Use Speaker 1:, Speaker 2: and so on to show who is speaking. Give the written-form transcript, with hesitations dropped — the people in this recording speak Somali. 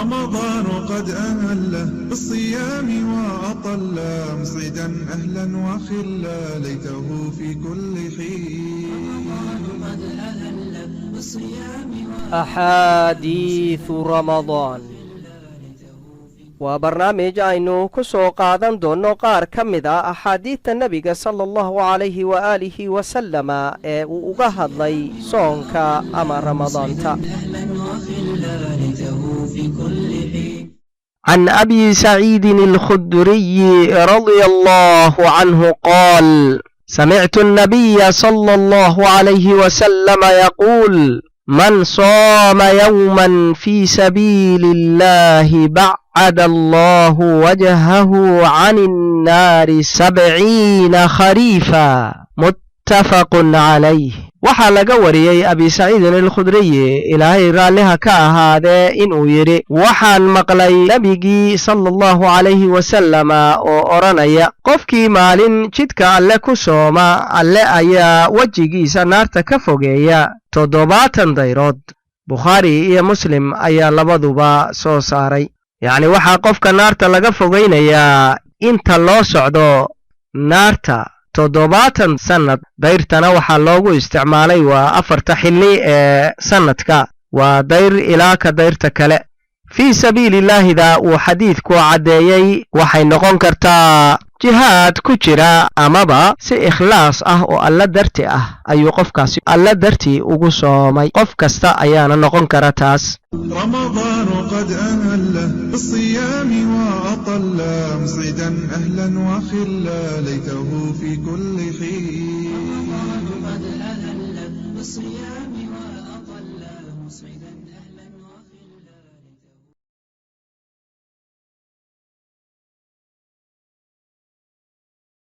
Speaker 1: رمضان قد أهل بالصيام وأطل، مسعدا أهلا وخلا، ليته في كل حين.
Speaker 2: Axaadiidu Ramadaan waa barnaamij aynu ku soo qaadan doonno qaar ka mid a axaadiidta Nebiga sala Allahu calayhi waaalihi wasalama ee uu uga hadlay soonka ama Ramadaanta. عن أبي سعيد الخدري رضي الله عنه قال: سمعت النبي صلى الله عليه وسلم يقول: من صام يوما في سبيل الله بعد الله وجهه عن النار 70 خريفا. متفق عليه. Waxaa laga wariyey Abi Saciidin Alkhudriyi, Ilaahay raalliha ka ahaadee, inuu yidhi: waxaan maqlay Nebigii sala Allahu calayhi wasalama oo odhanaya: qofkii maalin jidka Alle ku sooma, Alle ayaa wejigiisa naarta ka fogeeya 70 dayrood. Bukhaari iyo Muslim ayaa labaduba soo saaray. Yacni waxaa qofka naarta laga fogaynayaa inta loo socdo naarta 70 sannad. Dayrtana waxaa loogu isticmaalay waa afarta xilli ee sannadka, waa dayr ilaa ka dayrta kale. Fii sabiilillaahida uu xadiidku caddeeyey waxay noqon kartaa jihaad ku jira amaba si ikhlaas ah oo Alla darti ah ayuu qofkaasi Alla dartii ugu soomay. Qof kasta ayaana noqon kara taas.
Speaker 1: رمضان قد أهل بالصيام وأطل، مسعدا أهلا وخلا، ليته في كل حين.